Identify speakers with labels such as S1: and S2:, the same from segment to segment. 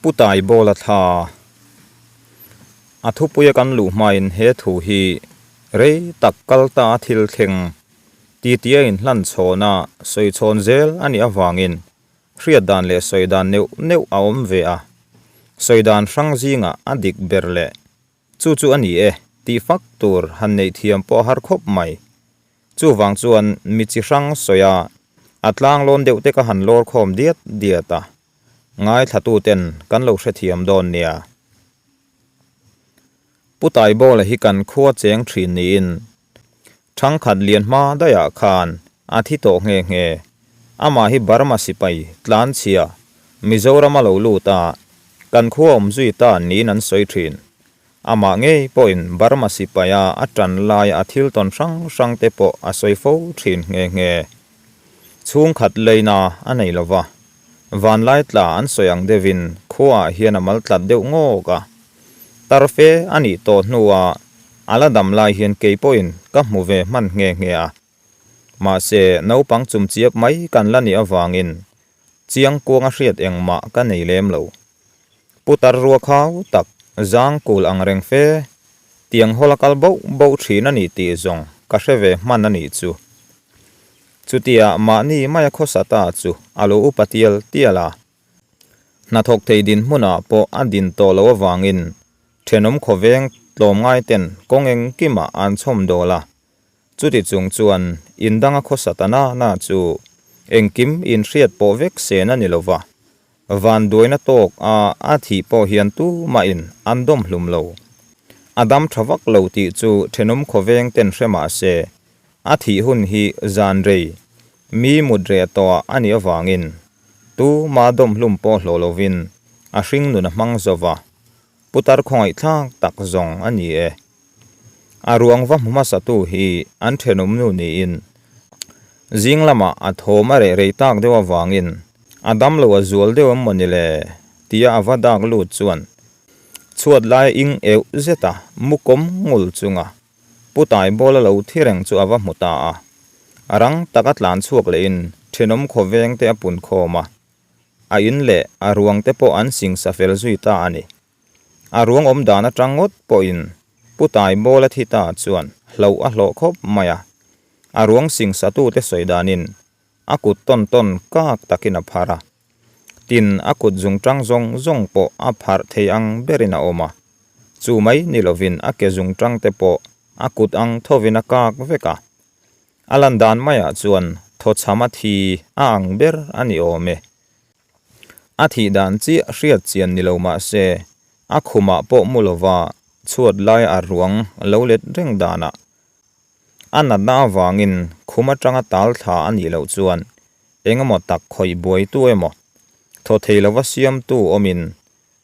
S1: Pu Taibawla thla a thupuia kan luh hmain he thu hi rei tak kal ta a thil thleng titi a inhlan chhawn a, sawi chhawn zel a nih avangin hriat dan leh sawi dan neuh neuh a awm ve a, sawi dan hrang zingah a dik ber leh Chu chu a ni e, tih fak tur han neih thiam pawh a har khawp mai. Chuvang chuan mi chi hrang sawi a, a tlang lawn deuh te ka han lawr khawm diat diat a, ngaithlatu ten kan lo hrethiam dawn nia. Pu Taibawla hi kan khua cheng thin niin Thangkhat lian hma daihah khan a thi tawh nghe nghe. Amah hi Burma sipai tlanchhia Mizoram a lo lut a, kan khua awm zui ta niin an sawi thin. Amah ngei pawhin Burma sipaia a tan laia a thil tawn hrang hrang te pawh a sawi fo thin nghe nghe. Chhungkhat leina a nei lo va, vanlai tla an sawi ang deuhin khuaah hian a mal tlat deuh ngawk a. Tarfe a nih tawh hnuah a la dam lai hian kei pawhin ka hmu ve hman nghe nghe a. Mahse, naupang chumchiap mai kan la nih avangin chiang kuanga hriat engmah ka nei lem lo. Putar rua khau tak, zang kul ang reng fe, tiang hawla kal boh boh thin a ni tih zawng ka hre ve hman a nih chu. Chutia mahni maia khawsa ta chu a lo upa tial tial a. Hnathawk thei dinhmunah pawh a din tawh loh avangin thenawm khawveng tlawmngai ten kawng engkimah an chhawm dawl a. Chuti chung chuan in danga khawsa ta na na chu engkim inhriat pawh vek sen a ni lo va, vanduaina tawk a a thih pawh hian tumahin an dawm hlum lo. A dam tha vak lo tih chu thenawm khawveng ten hre mah se, a thih hun hi zan rei mi mut reh tawhah a nih avangin Tu ma dawmhlum pawh hlawh lovin a hring nun a hmang zo va, putar khawngaihthlak tak zawng a ni e. A ruang va hmu hmasatu hi an thenawm nu niin zing lamah a thawm a reh rei tak deuh avangin a dam lo a zual deuh em mawni le tia a va dak lut chuan chhuat lai ing euh zet a mu kawm ngul chunga Pu Taibawla lo thi reng chu a va hmu ta a. A rang taka tlan chhuak lehin thenawm khawveng te a pun khawm a. A in leh a ruang te pawh an sing sa fel zui ta a ni. A ruang awm dan atang ngawt pawhin Pu Taibawla thi ta chuan hloh a hlawh khawp mai a. A ruang sing satute sawi danin a kut tawn tawn kak takin a phar a. Tin, a kut zungtang zawng zawng pawh a pharh thei ang berin a awm a. Chu mai ni lovin a ke zungtang te pawh a kut ang thovin a kak vek a. A lan dan maiah chuan thawchham a thi a ang ber a ni awm e. A thih dan chiah hriat chian ni lo mah se, a khumah pawh mu lova chhuat laia a ruang lo let reng danah A natna avangin khum atanga tal thla a nih loh chuan eng emaw tak khawih buaitu emaw, thaw thei lova siamtu awmin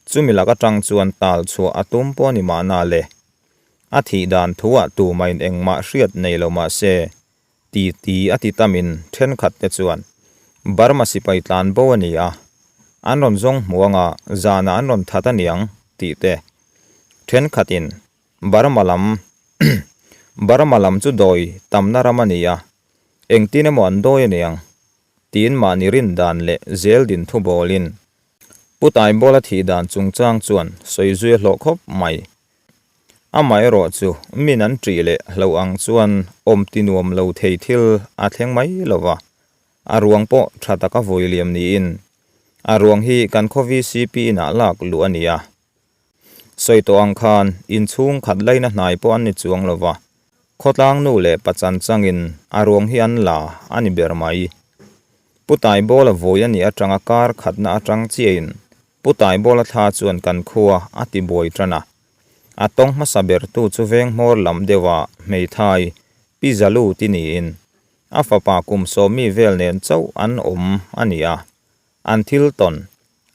S1: chumi lak atang chuan tal chhuah a tum pawh a ni mahna le. A thih dan thuah tumahin engmah hriat nei lo mah se, ti ti a ti tamin thenkhat te chuan Burma sipai tlan bo a ni a, an rawn zawng hmuanga zanah an rawn that a niang tih te thenkhatin Burma lam Burma lam chu dawi tamna ram a ni a, engtin emaw an dawi a niang tiin mahni rin dan leh zel din thu bawlin Pu Taibawla thih dan chungchang chuan sawi zui a hlawh khawp mai. Amaherawh chu min an ṭih leh hloh ang chuan awm ti nuam lo thei thil a thleng mai lo va, a ruang pawh ṭha taka vawi liam niin a ruang hi kan khaw VCP inah lak luh a ni a. Sawi tawh ang khan inchhung khat laina hnai pawh an ni chuang lo va, khawtlang nu leh pachan changin a ruang hi an la a ni ber mai. Pu Taibawla vawi a nih atanga kar khatna atang chiahin Pu Taibawla thla chuan kan khua a ti buai tan a. A tawng hmasa bertu chu veng hmawr lam deuha hmeithai Pi Zalu ti niin a fapa kum sawmi vel nen chauh an awm a ni a. An thil tawn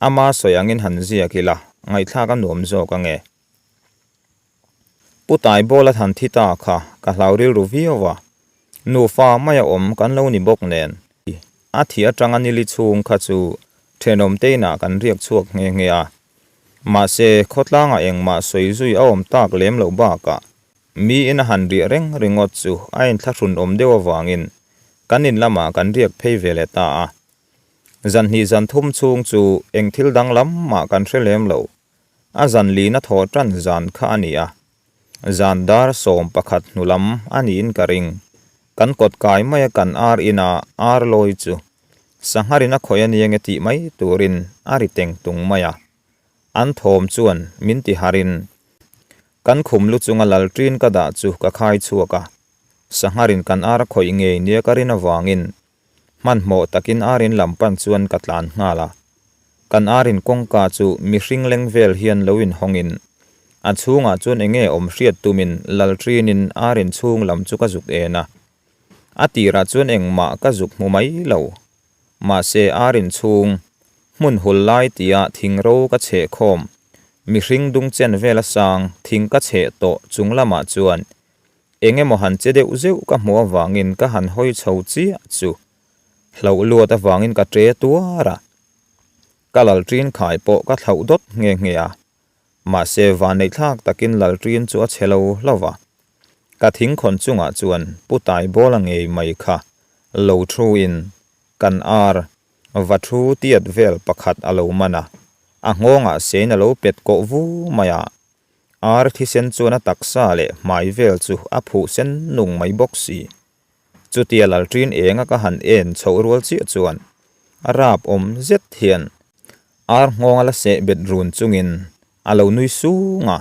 S1: Ama sawi angin han ziak ila, ngaihthlak a nuam zawk ange. Pu Taibawla than thi ta kha ka hlau rilru viau a, nufa maia awm kan lo ni bawk nen. A thi atanga nili chhung kha chu thenawm te inah kan riak chhuak nghe nghe a. Mahse, khawtlangah engmah sawi zui a awm tak lem loh bakah miin a han riah reng ringawt chu a inthlahrun awm deuh avangin kan in lamah kan riak phei ve leh ta a. Zan hnih zan thum chhung chu eng thil danglam mah kan hre lem lo. A zan lina thaw tan zan kha a ni a. Zan dar 11 hnu lam a niin ka ring. Kan kawt kai maia kan ar ina ar lawi chu sangharin a khawih a ni ange tih mai turin a ri teng tung mai a. An thawm chuan min ti harin kan khum lu chunga lalṭin ka dah chu ka khai chhuak a. Sangharin kan ar a khawih ngei nia ka rin avangin Hmanhmawh takin arin lam pan chuan ka tlan nghal a. Kan arin kawngka chu mihring leng vel hian lo inhawngin a chhungah chuan enge awm hriat tumin lalṭinin arin chhung lam chu ka zuk en a. A tirah chuan engmah ka zuk hmu mai lo. Mahse arin chhung hmun hul lai tia thing ro ka chheh khawm mihring dung chen vel a sang thing ka chheh tawh chung lamah chuan Eng emaw han che deuh zeuh ka hmuh avangin ka han hawi chho chiah chu hlauh luat avangin ka ṭe tuar a, ka lalṭin khai pawh ka thlauh dawt nghe nghe a, mahse vanneihthlak takin lalṭin chu a chhe lo hlauh a, ka thingkhawn chungah chuan Pu Taibawla ngei mai kha lo thuin kan ar va thu tiat vel pakhat a lo man a, a nghawngah sein a lo pet kawh vu mai a. Ar thisen chuan a taksa leh hmai vel chu a phuh sen nung mai bawk si. Chutia lalṭin enga ka han en chhoh rual chiah chuan a rap awm zet hian ar nghawng a la seh bet run chungin a lo nui sung a.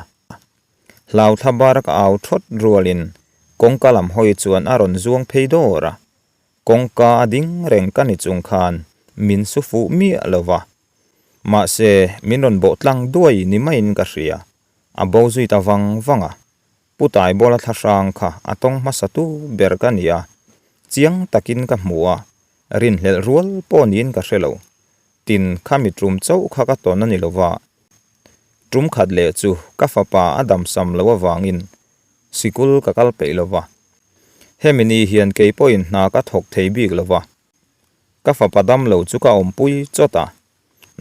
S1: Hlau thla bara ka au thawt rualin kawngka lam hawi chuan a rawn zuang phei dawr a. Kawngka a ding reng ka ni chung khan min su fuh miah lo va. Mahse, min rawn bawh tlang duai ni maiin ka hria. A bo zui ta vang vang a. Pu Taibawla thlahrang kha a tawng hmasa tu ber ka ni a. Chiang takin ka hmu a, rinhlelh rual pawh niin ka hre lo. Tin, khami tum chauh kha ka tawn a ni lo va. Tum khat leh chu ka fapa a damsam loh avangin sikul ka kal peih lo va. Hemi ni hian kei pawhin hna ka thawk thei bik lo va. Ka fapa dam lo chu ka awmpui chawt a,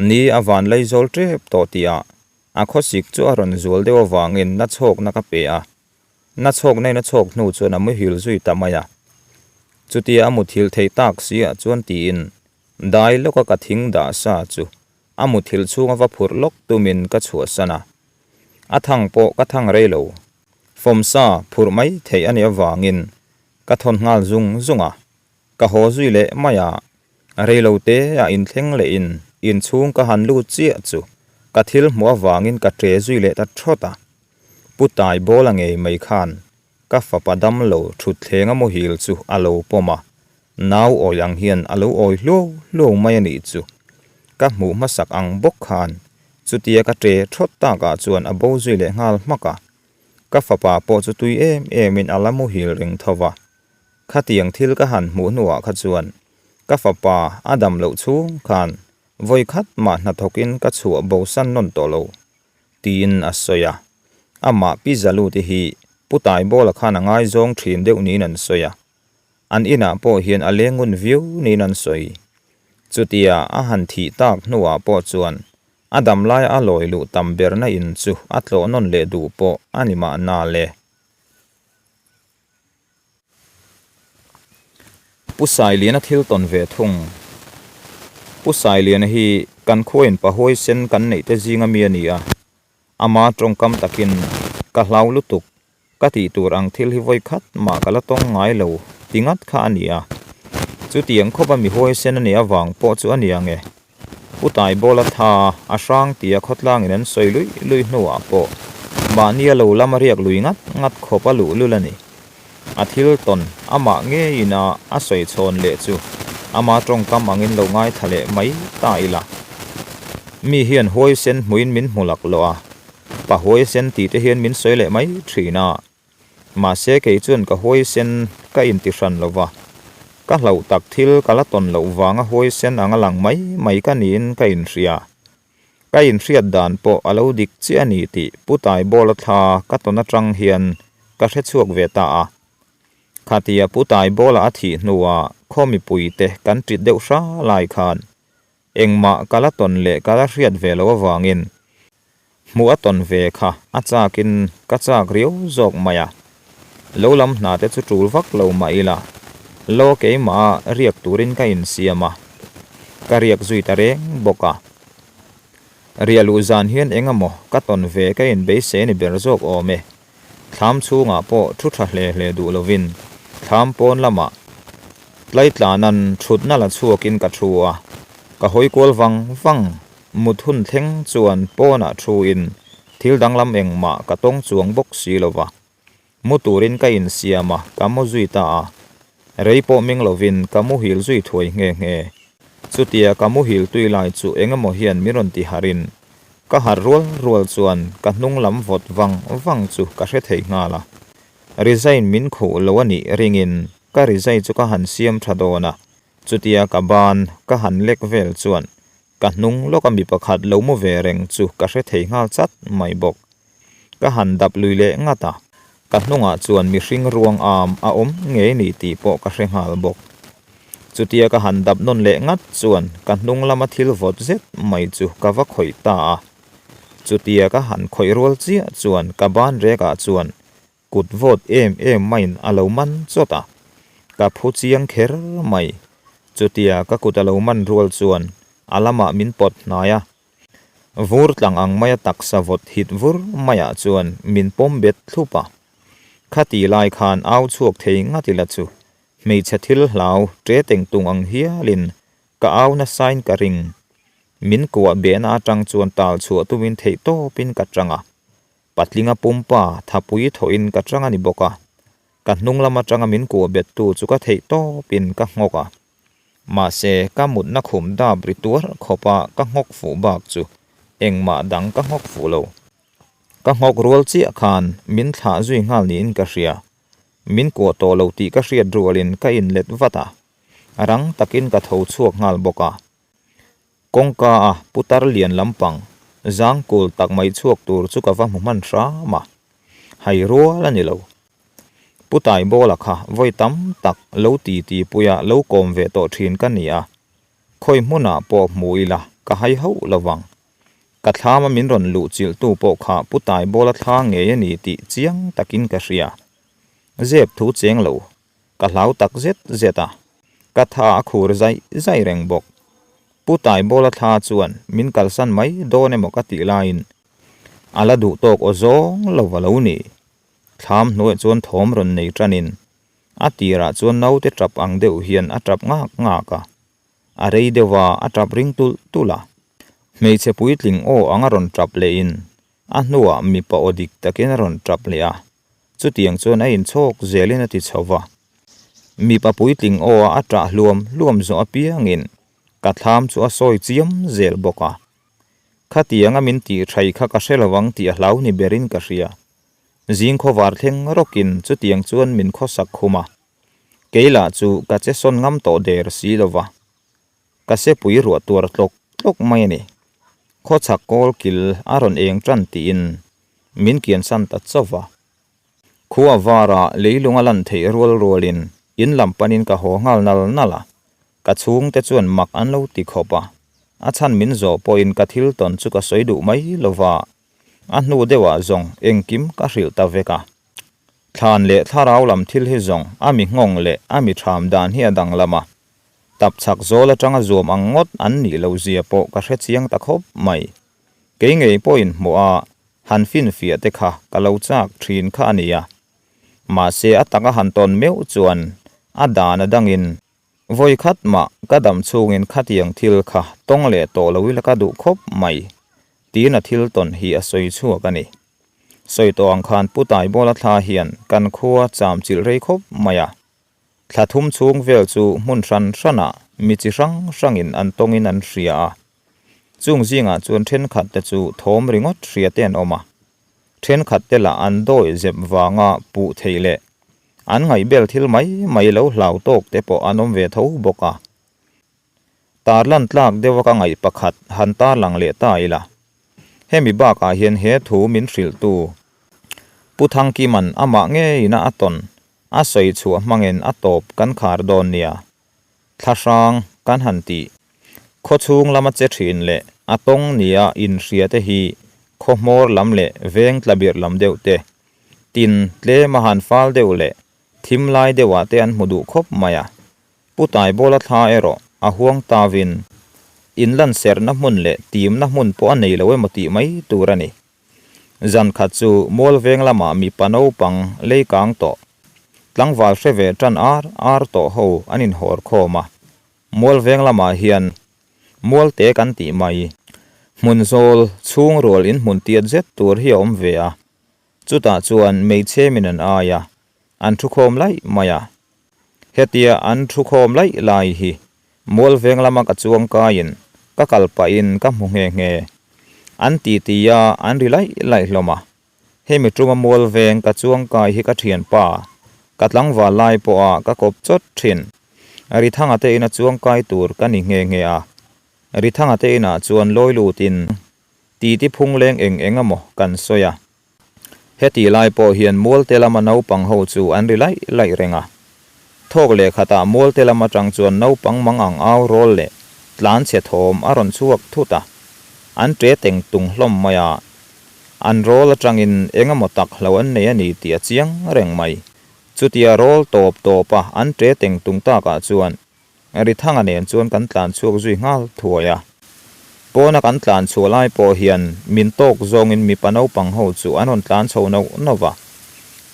S1: ni a van lei zawl tep tawh tihah a khawsik chu a rawn zual deuh avangin na chhawkna ka pe a, na chhawkna in a chhawk hnu chuan a muhil zui ta mai a. Chutia a muthilh theih tak si ah chuan tiin dai lawka ka thing dah sa chu a muthilh chhunga va phurh lawk tumin ka chhuahsan a, a thang pawh ka thang rei lo. Fawmsa phurh mai theih a nih avangin ka thawn nghal zung zung a. Ka haw zui leh mai a, reilo te a inthleng leh in inchhung ka han lut chiah chu ka thil hmuh avangin ka ṭe zui leh ta thawt a. Pu Taibawla ngei mai khan ka fapa damlo ṭhutthleng a muhil chu a lo pawm a, nau awi ang hian a lo awi hluau hluau mai a nih chu. Ka hmuh hmasak ang bawk khan chutia ka ṭe thawt takah chuan a bo zui leh nghal hmak a. Ka fapa pawh chu tui em emin a la muhil reng tho va. Khatiang thil ka han hmuh hnuah kha chuan ka fapa a dam loh chhung khan vawi khat mah hnathawkin ka chhuah bosan nawn tawh lo, tiin a sawi a. Amah Pi Zalute hi Pu Taibawla khan a ngaizawng thin deuh niin an sawi a. An inah pawh hian a leng ngun viau niin an sawi. Chutia a han thih tak hnuah pawh chuan a dam laia a lawi luh tam berna in chu a tlawh nawn leh duh pawh a ni mahna le. Pu Sailiana thil tawn ve thung. Pu Sailiana hi kan khuain pahawi sen kan neih te zinga mi a ni a, ama tawngkam takin ka hlau lutuk, ka tih tur ang thil hi vawi khat mah ka la tawng ngai lo ti ngat kha a ni a. Chutiang khawpa mi huai sen a nih avang pawh chu a ni ang e. Pu Taibawla tha a hrang tia khawtlangin an sawi luih luih hnuah pawh mahnia lo lama riak lui ngat ngat khawp a luh lul a ni. A thil tawn amah ngeiin a a sawi chhawn leh chu ama tawngkam angin lo ngaithla leh mai ta ila. Mi hian huaisen hmuin min hmu lak loh a, pa huaisen tih te hian min sawi leh mai thin a. Mahse kei chuan ka huaisen ka inti hran lo va, ka hlauh tak thil ka la tawn loh vanga huaisen anga lang mai mai ka niin ka inhria. Ka inhriat dan pawh a lo dik chiah a ni tih Pu Taibawla thla ka tawn atang hian ka hre chhuak ve ta a. Khatia Pu Taibawla a thih hnua khaw mipuite kan ṭit deuh hra lai khan engmah ka la tawn leh ka la hriat ve loh avangin Hmuh a tawn ve kha a chakin ka chak riau zawk mai a, lo lam hna te chu tul vak lo mah ila, lo keimah a riak turin ka insiam a. Ka riak zui ta reng bawk a. Riah luh zan hian eng emaw ka tawn ve ka inbeisei a ni ber zawk awm e. Thlam chhungah pawh thu tha hle hle duh lovin thlam pawn lamah Tlaitlanan thutna la chhuakin ka thu a, ka hawi kual vang vang. Mut hun thleng chuan pawnah thuin thil danglam engmah ka tawng chuang bawk si lova. Mu turin ka insiam a, ka mu zui ta a. Rei pawh ming lovin ka muhil zui thuai nghe nghe. Chutia ka muhil tui lai chu eng emaw hian min rawn ti harhin, ka harh rual rual chuan ka hnung lam vawt vang vang chu ka hre thei nghal a. Rizai min khuh lo a nih ringin ka rizai chu ka han siam tha dawn a, chutia ka ban ka han lek vel chuan Ka hnung lawka mi pakhat lo mu ve reng chu ka hre thei nghal chat mai bawk. Ka han dap lui leh ngat a, ka hnungah chuan mihring ruang am a awm ngei ni tih pawh ka hre nghal bawk. Chutia ka han dap nawn leh ngat chuan ka hnung lama thil vawt zet mai chu ka va khawih ta a. Chutia ka han khawih rual chiah chuan ka ban rekah chuan Kut vawt em em maiin a lo man chawt a, ka phu chiang kher mai. Chutia ka kut a lo man rual chuan a lamah min pawt hnai a, vur tlang ang maia taksa vawt hit vur maiah chuan min pawm bet thlup a. Khati lai khan au chhuak thei ngat ila chu hmeichhe thil hlau ṭe teng tung ang hialin ka au nasain ka ring. Min kuah behna aṭang chuan tal chhuah tumin theihtawpin ka ṭang a. Patlinga pumpa thapui thawhin ka chang a ni bawk a, ka hnung lam atanga min kuah bettu chu ka theih tawpin ka nghawk a. Mahse, ka mutna khum dap ri tuar khawpa ka nghawk fuh bak chu engmah dang ka nghawk fuh lo. Ka nghawk rual chiah khan min thlah zui nghal niin ka hria. Min kuah tawh lo tih ka hriat rualin ka inlet vat a, rang takin ka tho chhuak nghal bawk a. Kawngka a putar lian lampang zang kul tak mai chhuak tur chu ka va hmu hman hram a, hai rual a ni lo. Pu Taibawla kha vawi tam tak lo ti ti puia lo kawm ve tawh thin ka ni a, khawi hmunah pawh hmu ila ka hai hauh lo vang. Ka thlama min rawn luh chilhtu pawh kha Pu Taibawla thla ngei a ni tih chiang takin ka hria. Zep thu cheng lo Ka hlau tak zet zet a, ka tha a khur zaih zaih reng bawk. Pu Taibawla thla chuan min kalsan mai dawn emaw ka tih laiin a la duh tawk aw zawng lo va lo ni. Thlam hnuaiah chuan thawm rawn nei tanin a tirah chuan naute tap ang deuh hian a tap ngak ngak a, a rei deuh a, a tap ring tulh tulh a. Hmeichhe puitling aw ang a rawn tap lehin a hnuah mipa aw dik takin a rawn tap leh a. Chutiang chuan a inchhawk zelin a ti chho va. Mipa puitling aw a ṭah hluam hluam zawh apiangin ka thlam chu a sawi chiam zel bawk a. Khatianga min tih ṭhai kha ka hre lo ang tih a hlau ni berin ka hria. Zing khawvar thleng rawkin chutiang chuan min khawsak khum a. Kei lah chu ka che sawn ngam tawh der si lo va. Ka sepui ruah tuar tlawk tlawk mai a ni. Khawchhak kawl kil a rawn eng ṭan tiin min kiansan ta chauh va. Khua vara leilung a lan theih rual rualin in lam panin ka haw nghal nal nal a, ka chhungte chuan mak an lo ti khawp a, a chhan min zawh pawhin ka thil tawn chu ka sawi duh mai lo va, a hnu deuhah zawng engkim ka hrilh ta vek a. Thlan leh thlarau lam thil hi zawng a mi nghawng leh a mi ṭham dan hi a danglam a, tapchhak zawl aṭanga zuam ang ngawt an nih loh zia pawh ka hre chiang ta khawp mai. Kei ngei pawhin hmuh a, han finfiah te kha ka lo chak thin kha a nia. Mahse a taka han tawn meuh chuan a dan a dangin vawi khat mah ka dam chhungin khatiang thil kha tawng leh tawh lo ila ka duh khawp mai tiin a thil tawn hi a sawi chhuak a ni. Sawi tawh ang khan Pu Taibawla thla hian kan khua cham chilh rei khawp mai a. Thla thum chhung vel chu hmun hran hranah mi chi hrang hrangin an tawngin an hria a. Chung zingah chuan thenkhat te chu thawm ringawt hria te an awm a, thenkhat te lah an dawi zep vanga puh theih leh an ngaihbel thil mai mai lo hlau tawk te pawh an awm ve tho bawk a. Tarlan tlak deuha ka ngaih pakhat han tarlang leh ta ila, hemi bakah hian he thu min hrilhtu Pu Thangkima'n amah ngeina a tawn a sawi chhuah hmangin a tawp kan khar dawn nia. Thlahrang kan han tih. Khawchhung lama che thin leh a tawng nia inhria te hi khaw hmawr lam leh veng tlabirh lam deuh te, tin tlem a han fal deuh leh thim lai deuhah te an hmu duh khawp mai a. Pu Taibawla thla erawh a huang tavin Inlanserhna hmun leh timna hmun pawh a nei lo emaw tih mai tur a ni. Zan khat chu Mualveng lamah mipa naupang lei kang tawh, tlangval hre ve tan ar ar tawh ho an inhawr khawm a. Mualveng lamah hian Mualte kan tih mai, hmun zawl chhung rual inhmun tiat zet tur hi a awm ve a. Chutah chuan hmeichhe min an ai a, an thu khawm laih mai a. Hetia an thu khawm laih lai hi Mualveng lama ka chuang kaiin ka kal pahin ka hmu nghe nghe. An titi a, an ri laih laih hlawm a. Hemi tuma Mualveng ka chuang kai hi ka thianpa, ka tlangval lai pawha ka kawp chawt thin. Rithanga te ina chuang kai tur ka ni nghe nghe a. Rithanga te inah chuan lawi lutin titi phung leng eng eng emaw kan sawi a. Heti lai pawh hian Mualte lama naupang ho chu an ri laih laih reng a. Thawk leh khatah Mualte lam atang chuan naupang mang ang au rawl leh tlan chhe thawm a rawn chhuak thut a. An ṭe teng tung hlawm mai a. An rawl atangin eng emaw tak hlo an nei a ni tih a chiang reng mai. Chutia rawl tawp tawpa an ṭe teng tung takah chuan Rithanga nen chuan kan tlan chhuak zui nghal thuai a. Pawna kan tlan chhuah lai pawh hian min tawk zawngin mipa naupang ho chu an rawn tlan chho nauh nauh va.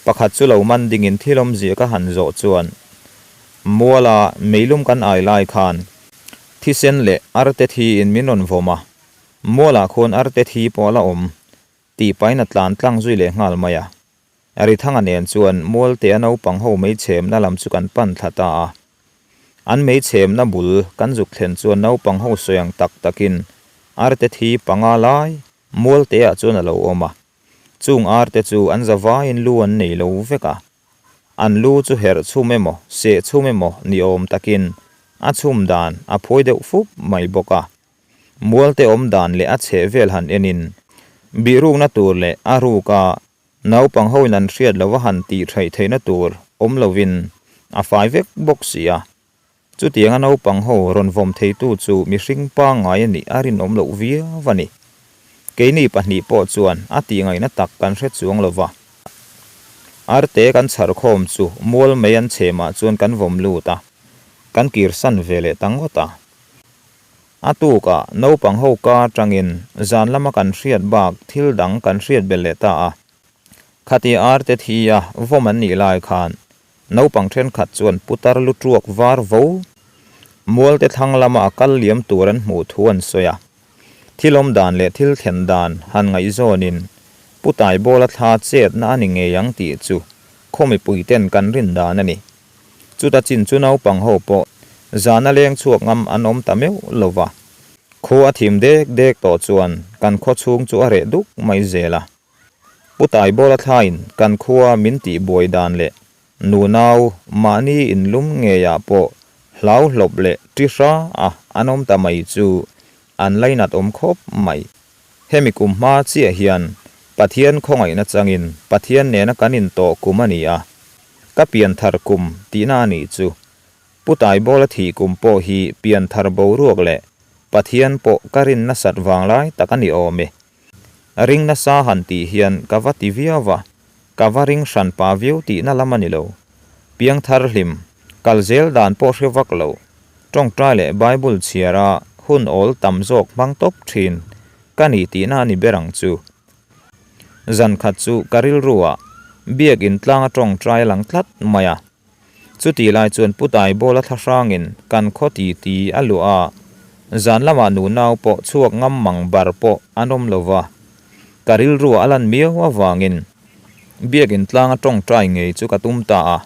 S1: Pakhat chu lo man dingin thil awmzia ka han zawh chuan Muala meilum kan ai lai khan thisen leh arte thiin min rawn vawm a, mualah khuan arte thi pawh a la awm tih pahin a tlan tlang zui leh nghal mai a. Rithanga nen chuan Mualtea naupang ho meichhemna lam chu kan pan thla ta a. An meichhemna bul kan zuk thlen chuan naupang ho sawi ang tak takin arte thi panga lai Mualtea chuan a lo awm a. Chung arte chu an zavaiin lu an nei lo vek a. An lu chu herh chhum emaw seh chhum emaw ni awm takin a chhum dan a phawi deuh fup mai bawk a. Mualte awm dan leh a chheh vel han enin bihrukna tur leh a ruka Naupang hoin an hriat lo a han tih theih theihna tur awm lovin a fai vek bawk si a. Chutianga naupang ho rawn vawm theitu chu mihring pangngai a nih a rinawm loh viau a ni. Keini pahnih pawh chuan a tihngaihna tak kan hre chuang lo va. Arte kan chhar khawm chu mual mai an chhemah chuan kan vawm lut a, kan kirsan ve leh ta ngawt a. A tukah naupang ho ka atangin zan lama kan hriat bak thil dang kan hriat belh leh ta a. Khati arte thi a vawm an nih lai khan naupang thenkhat chuan putar lu tuak var vo mualte thlang lama a kal liam tur an hmuh thu an sawi a. Thil awm dan leh thil thlen dan han ngaihzawnin Pu Taibawla thla chetna a ni ngei ang tih chu khaw mipuiten kan rin dan a ni. Chuta chin chu naupang ho pawh zana leng chhuak ngam an awm ta meuh lo va. Khua a thim dek dek tawh chuan kan khaw chhung chu a reh duk mai zel a. Pu Taibawla thlain kan khua min tih buai dan leh nunau mahni inlum ngeiah pawh hlau hlawp leh ṭi hra a an awm ta mai chu an lainat awm khawp mai. Hemi kum hma chiah hian Pathian khawngaihna changin Pathian nena kan intawh kum a ni a. Ka pianthar kum tihna a nih chu. Pu Taibawla thih kum pawh hi pianthar boruak leh Pathian pawh ka rin nasat vang lai tak a ni awm e. Ring nasa han tih hian ka va ti viau va, ka va ring hran pa viau tihna lam a ni lo. Piangthar hlim, kal zel dan pawh hre vak lo, tawngtai leh Bible chhiara hun awl tam zawk hmang tawp thin ka ni tihna a ni ber ang chu. Zan khat chu ka rilruah biakin tlang a tawngtai a lang tlat mai a. Chutih lai chuan Pu Taibawla thlahrangin kan khaw titi a luah a, zan lamah nunau pawh chhuak ngam mang bar pawh an awm lo va. Ka rilruah a lan miau avangin biakin tlang a tawngtai ngei chu ka tum ta a.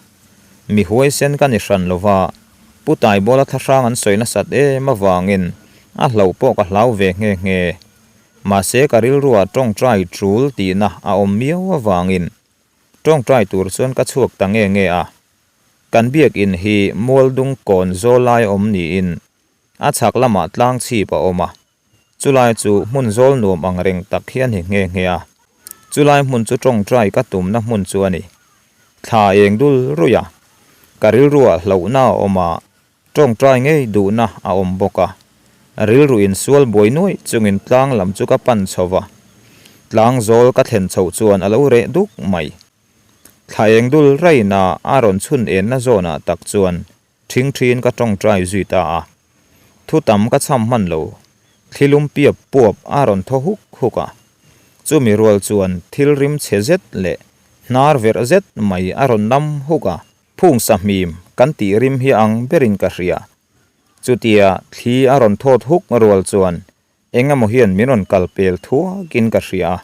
S1: Mi huaisen ka ni hran lo va, Pu Taibawla thlahrang an sawi nasat em avangin a hlauh pawh ka hlau ve nghe nghe. Mahse ka rilruah tawngtai tul tihna a awm miau avangin tawngtai tur chuan ka chhuak ta nge nge a. Kan biakin hi Mualdung kawn zawl lai awm niin a chhak lamah tlang chhip a awm a, chulai chu hmun zawl nuam ang reng tak hi a ni nghe nghe a. Chulai hmun chu tawngtai ka tumna hmun chu a ni. Thla eng dul ruih a, ka rilruah hlauhna a awm a, Tawngtai ngei duhna a awm bawk a, rilru insual buai nuaih chungin tlang lam chu ka pan chho va, tlang zawl ka thlen chhoh chuan a lo reh duk mai. Thla eng dul raina a rawn chhun enna zawnah tak chuan thingthiin ka tawngtai zui ta a, thu tam ka chham hman lo. Thli lum piap puap a rawn thaw huk huk a. Chumi rual chuan thil rim chhe zet leh hnar verh zet mai a rawn nam huk a. Phung sahmim kan tih rim hi ang berin ka hria. Chutia thli a rawn thawt huk rual chuan eng emaw hian min rawn kal pel thuakin ka hria a.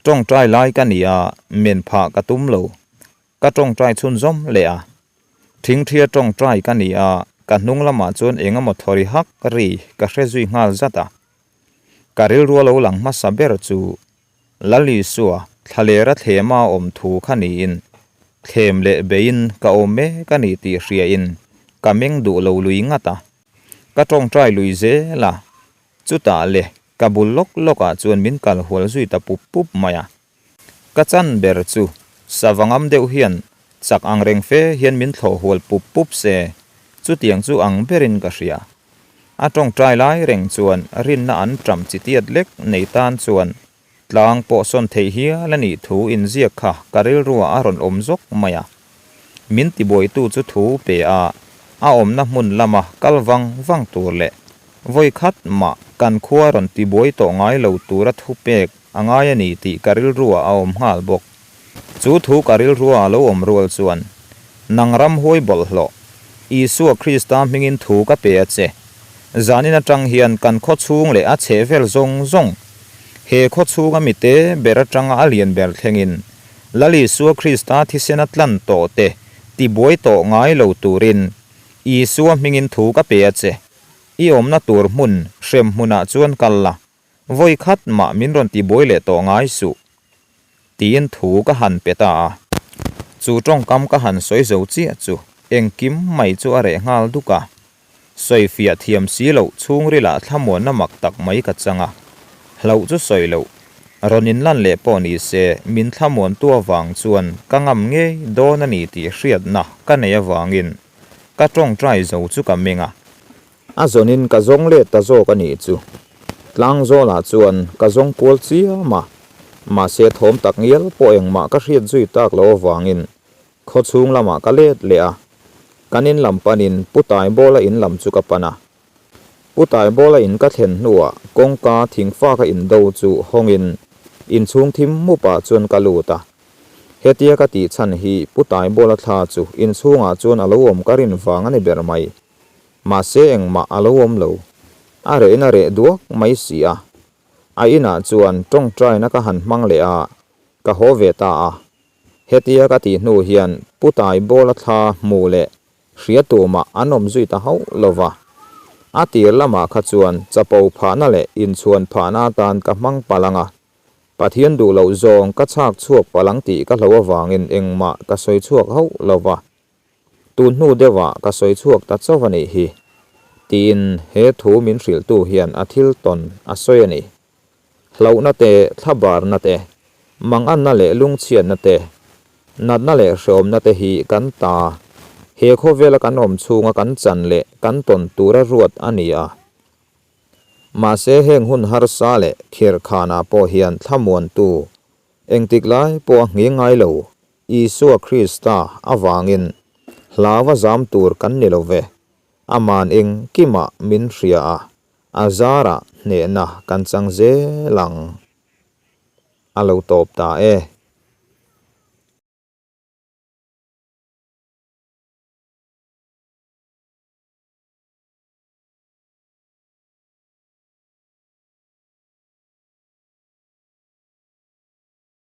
S1: Tawngtai lai ka ni a, men phah ka tum lo. Ka tawngtai chhunzawm leh a. Thingthia tawngtai ka ni a, ka hnung lamah chuan eng emaw thawri hak ri ka hre zui nghal zat a. Ka rilru a lo lang hmasa ber chu Lal Isua thlalera thlema a awm thu kha niin thlem leh beiin ka awm mek a ni tih hriain ka meng duh lo lui ngat a. Ka tawngtai lui zel a, chutah le ka bul lawk lawkah chuan min kal hual zui ta pup pup mai a. Ka chan ber chu savangam deuh hian chak ang reng fe hian min thlawh hual pup pup se, chutiang chu ang berin ka hria. A tawngtai lai reng chuan rinna an ṭam chi tiat lek nei tan chuan tlang pawh sawn theih hial a nih thu inziak kha ka rilruah a rawn awm zawk mai a. Min tibuaitu chu thu pe a, a awmna hmun lama kal vang vang tur leh vawi khat mah kan khua rawn tibuai tawh ngai lo tura thu pek a ngai a ni tih ka rilruah a awm nghal bawk. Chu thu ka rilruah a lo awm rual chuan, Nang ramhuai bawlhhlawh, Isua Krista hmingin thu ka pe a che. Zanin atang hian kan khaw chhung leh a chhehvel zawng zawng, he khaw chhunga mite ber atanga a lian ber thlengin, Lal Isua Krista thisen a tlan tawh te tibuai tawh ngai lo turin Isua hmingin thu ka pe a che. I awmna tur hmun hrem hmunah chuan kal la, vawi khat mah min rawn tibuai leh tawh ngai suh. Tiin thu ka han pe ta a. Chu tawngkam ka han sawi zo chiah chu engkim mai chu a reh nghal duk a. Sawifiah thiam si loh chhungrilah thlamuanna mak tak mai ka chang a, hlauh chu sawi loh. Rawn inlan leh pawh ni se min thlamuantu avang chuan ka ngam ngei dawn a ni tih hriatna ka nei avangin ka tawngtai zo chu ka meng a. A zawnin ka zawng let ta zawk a nih chu. Tlangzawlah chuan ka zawng kual chiam a, mahse thawm tak ngial pawh engmah ka hriat zui tak loh avangin Khaw chhung lamah ka let leh a, kan in lam panin Pu Taibawla in lam chu ka pan a. Pu Taibawla in ka thlen hnuah kawngka thingfa ka indo chu hawngin inchhung thim mupah chuan ka lut a. Hetia ka tih chhan hi Pu Taibawla thla chu inchhungah chuan a lo awm ka rin vang a ni ber mai. Mahse engmah a lo awm lo. A rehin a reh duak mai si a. A inah chuan tawngtaina ka han hmang leh a, ka haw ve ta a. Hetia ka tih hnu hian Pu Taibawla thla hmu leh hria tumah an awm zui ta hauh lo va. A tir lamah kha chuan chapo phahna leh inchhuan phahna atan ka hmang palh ang a, Pathian duh loh zawng ka chhak chhuak palh ang tih ka hlo avangin engmah ka sawi chhuak hauh lo va. Tun hnu deuhah ka sawi chhuak ta chauh a nih hi, tiin he thu min hrilhtu hian a thil tawn a sawi a ni. Hlauhna te, thlabarna te, manganna leh lungchhiatna te, natna leh hreawmna te hi kan ta. He khawvela kan awm chhunga kan chan leh kan tawn tura ruat a ni a. Mahse heng hun harsa leh khirhkhanah pawh hian thlamuantu engtik lai pawh a nghing ngai lo, Isua Krista avangin hlauva zam tur kan ni lo ve. Aman engkimah min hria a, A zarah hnehna kan chang zel ang. A lo tawp ta e.